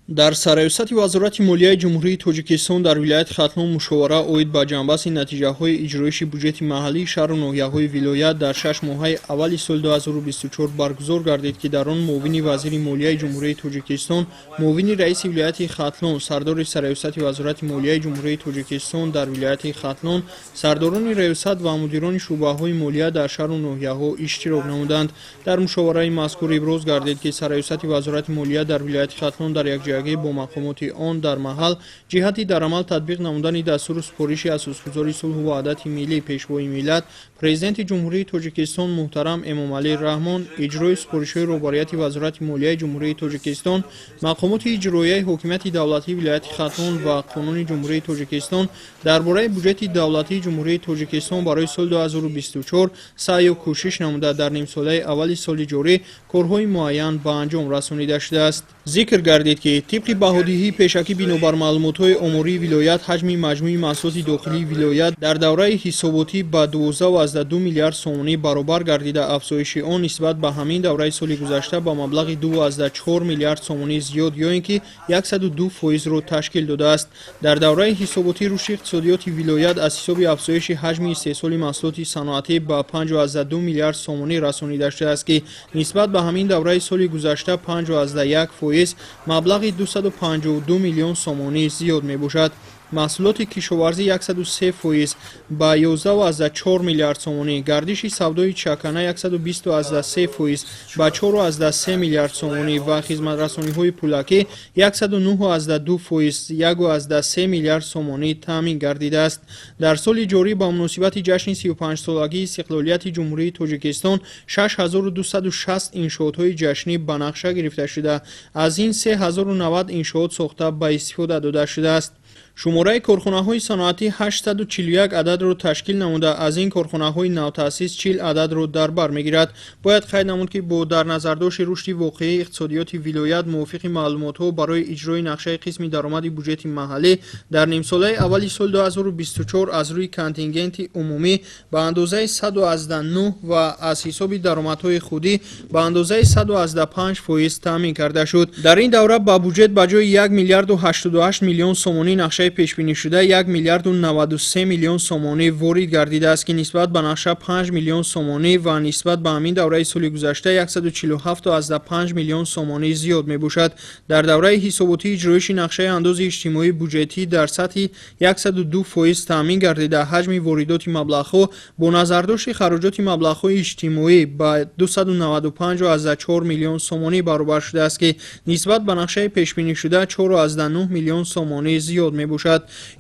Дар Сарраёсати Вазорати молияи Ҷумҳурии Тоҷикистон дар вилояти Хатлон мушовара оид ба ҷамъбасти натиҷаҳои иҷроиши буҷети маҳаллии шаҳру ноҳияҳои вилоят дар 6 моҳаи аввали соли 2024 баргузор гардид, ки дар он муовини вазири молияи Ҷумҳурии Тоҷикистон, муовини раиси вилояти Хатлон, сардори Сарраёсати Вазорати молияи Ҷумҳурии Тоҷикистон дар вилояти Хатлон, сардорони раёсат ва мудирони шӯъбаҳои молия дар шаҳру ноҳияҳо иштирок намуданд. Дар мушовараи мазкур иброз гардид, ки Сарраёсати Вазорати молия дар вилояти Хатлон дар якҷоягӣ бо мақомоти он дар маҳал ҷиҳати дар амал татбиқ намудани дастуру супориши Асосгузори сулҳу ваҳдати миллӣ, Пешвои миллат, Президенти Ҷумҳурии Тоҷикистон муҳтарам Эмомалӣ Раҳмон, иҷрои супоришҳои роҳбарияти Вазорати молияи Ҷумҳурии Тоҷикистон, мақомоти иҷроияи ҳокимияти давлатии вилояти Хатлон ва Қонуни Ҷумҳурии Тоҷикистон дар бораи буҷети давлатии Ҷумҳурии Тоҷикистон барои соли 2024 саъю кӯшиш намуда, дар нимсолаи аввали соли ҷорӣ корҳои муайян ба анҷом расонида шудааст. Зикр гардид, ки тибқи баҳодиҳии пешакӣ бинобар маълумотҳои омории вилоят, ҳаҷми маҷмӯи маҳсулоти дохилии вилоят дар давраи ҳисоботӣ ба 12,2 миллиард сомонӣ баробар гардида, афзоиши он нисбат ба ҳамин давраи соли гузашта ба маблағи 2,4 миллиард сомонӣ зиёд ё ин ки 102 фоизро ташкил додааст. Дар давраи ҳисоботӣ рушди иқтисодиёти вилоят аз ҳисоби афзоиши ҳаҷми истеҳсоли маҳсулоти саноатӣ ба 5,2 миллиард сомонӣ расонида шудааст, ки нисбат ба ҳамин давраи соли гузашта 5,1 фоиз, маблағи 252 миллион сомонӣ зиёд мебошад. Маҳсулоти кишоварзӣ 103 фоиз ба 11,4 миллиард сомонӣ, гардиши савдои чакана 120,3 фоиз ба 4,3 миллиард сомонӣ ва хизматрасониҳои пулакӣ 109,2 фоиз 1,3 миллиард сомонӣ таъмин гардидааст. Дар соли ҷорӣ ба муносибати ҷашни 35-солагии истиқлолияти Ҷумҳурии Тоҷикистон 6260 иншоотҳои ҷашнӣ ба нақша гирифта шуда, аз ин 3090 иншоот сохта ба истифода дода шудааст. Шумораи корхонаҳои саноатӣ 841 ададро ташкил намуда, аз ин корхонаҳои навтаъсис 40 ададро дар бар мегирад. Бояд қайд намуд, ки бо дар назардошти рушди воқеии иқтисодиёти вилоят, мувофиқи маълумотҳо барои иҷрои нақшаи қисми даромади буҷети маҳаллӣ дар нимсолаи аввали соли 2024 аз рӯи контингенти умумӣ ба андозаи 109 ва аз ҳисоби даромадҳои худӣ ба андозаи 105 фоиз таъмин карда шуд. Дар ин давра ба буҷет ба ҷои 1 миллиарду 88 миллион сомонӣ нақшаи пешбинишуда 1 миллиарду 93 миллион сомонӣ ворид гардидааст, ки нисбат ба нақша 5 миллион сомонӣ ва нисбат ба ҳамин давраи соли гузашта 147,5 миллион сомонӣ зиёд мебошад. Дар давраи ҳисоботӣ иҷроиши нақшаи андози иҷтимоии буҷетӣ дар сатҳи 102 фоиз таъмин гардида, ҳаҷми воридоти маблағҳо бо назардошти хароҷоти маблағҳои иҷтимоӣ ба 295,4 миллион сомонӣ баробар шудааст, ки нисбат ба нақшаи пешбинишуда 4,9 миллион сомонӣ зиёд мебошад.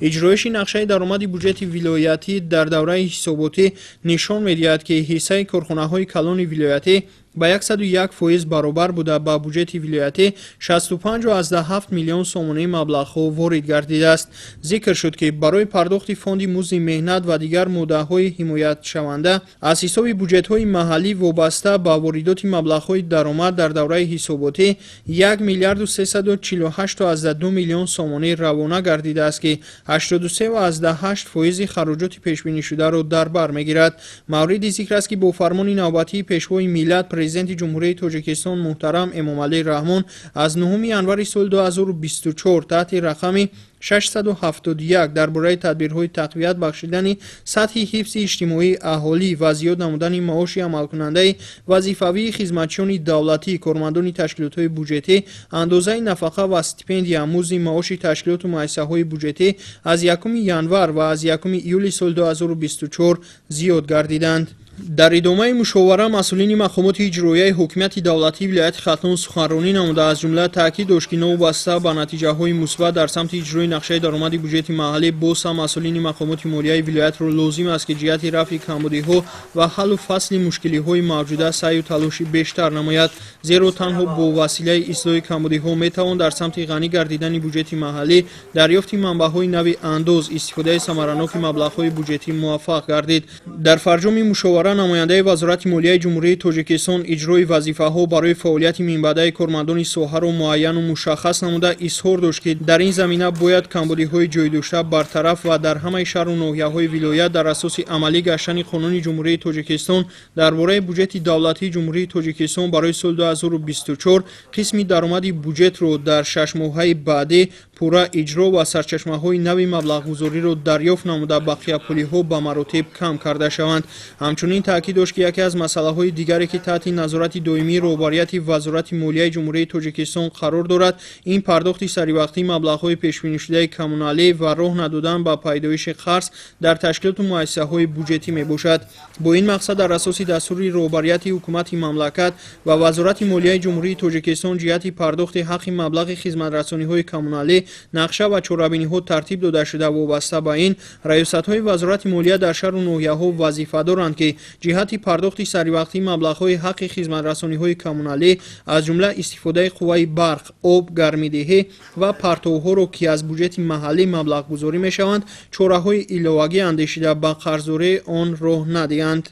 Иҷроиши нақшаи даромади буҷети вилоятӣ дар давраи ҳисоботӣ нишон медиҳад, ки ҳиссаи корхонаҳои калони вилоятӣ ба 101 фоиз баробар буда, ба буҷети вилоятӣ 65,7 миллион сомонии маблағҳо ворид гардидааст. Зикр шуд, ки барои пардохти фонди музди меҳнат ва дигар моддаҳои ҳимоятшаванда аз ҳисоби буҷетҳои маҳаллӣ вобаста ба воридоти маблағҳои даромад дар давраи ҳисоботӣ 1 миллиарду 348,2 миллион сомонӣ равона гардидааст, ки 83,8 фоизи хароҷоти пешбинишударо дар бар мегирад. Мавриди зикр аст, ки бо фармони навбатии Пешвои миллат, Президенти Ҷумҳурии Тоҷикистон муҳтарам Эмомалӣ Раҳмон аз 9 январи соли 2024 таҳти рақами 671 дар бораи тадбирҳои тақвият бахшидани сатҳи ҳифзи иҷтимоии аҳолӣ ва зиёд намудани маоши амалкунандаи вазифавии хизматчиёни давлатӣ, кормандони ташкилотҳои буҷетӣ, андозаи нафақа ва стипендия, музди маоши ташкилоту муассисаҳои буҷетӣ аз 1 январ ва аз 1 июли соли 2024 зиёд гардиданд. Дар идомаи мушовара масъулини мақомоти иҷроияи ҳокимияти давлатии вилояти Хатлон суханронӣ намуда, аз ҷумла таъкид дошт, ки новобаста ба натиҷаҳои мусбат дар самти иҷрои нақшаи даромади буҷети маҳаллӣ, боз ҳам масъулини мақомоти молияи вилоятро лозим аст, ки ҷиҳати рафъи камбудиҳо ва ҳаллу фасли мушкилиҳои мавҷуда саъю талоши бештар намояд, зеро танҳо бо василаи ислоҳи камбудиҳо метавон дар самти ғанӣ гардидани буҷети маҳаллӣ, дарёфти манбаъҳои нави андоз, истифодаи самараноки маблағҳои буҷетӣ муваффақ гардид. Дар фарҷоми мушовара Мушовара намояндаи Вазорати молияи Ҷумҳурии Тоҷикистон иҷрои вазифаҳо барои фаъолияти минбаъдаи кормандони соҳаро муайяну мушаххас намуда, изҳор дошт, ки дар ин замина бояд камбудиҳои ҷойдошта бартараф ва дар ҳамаи шаҳру ноҳияҳои вилоят дар асоси амалӣ гаштани Қонуни Ҷумҳурии Тоҷикистон дар бораи буҷети давлатии Ҷумҳурии Тоҷикистон барои соли 2024 қисми даромади буҷетро дар 6 моҳаи баъдӣ пурра иҷро ва сарчашмаҳои нави маблағгузориро дарёфт намуда, бақияпулиҳо ба маротиб кам карда шаванд. Ҳамчунин таъкид дошт, ки яке аз масъалаҳои дигаре, ки таҳти назорати доимии роҳбарияти Вазорати молияи Ҷумҳурии Тоҷикистон қарор дорад, ин пардохти саривақтии маблағҳои пешбинишудаи коммуналӣ ва роҳ надодан ба пайдоиши қарз дар ташкилоту муассисаҳои буҷетӣ мебошад. Бо ин мақсад, дар асоси дастури роҳбарияти ҳукумати мамлакат ва Вазорати молияи Ҷумҳурии Тоҷикистон, ҷиҳати пардохти ҳаққи маблағи хизматрасониҳои коммуналӣ нақша ва чорабиниҳо тартиб дода шуда, вобаста ба ин раёсатҳои Вазорати молия дар шаҳру ноҳияҳо вазифа доранд, ки ҷиҳати пардохти саривақтии маблағҳои ҳаққи хизматрасониҳои коммуналӣ, аз ҷумла истифодаи қувваи барқ, об, гармидиҳӣ ва партовҳоро, ки аз буҷети маҳаллӣ маблағгузорӣ мешаванд, чораҳои иловагӣ андешида, ба қарздории он роҳ надиҳанд.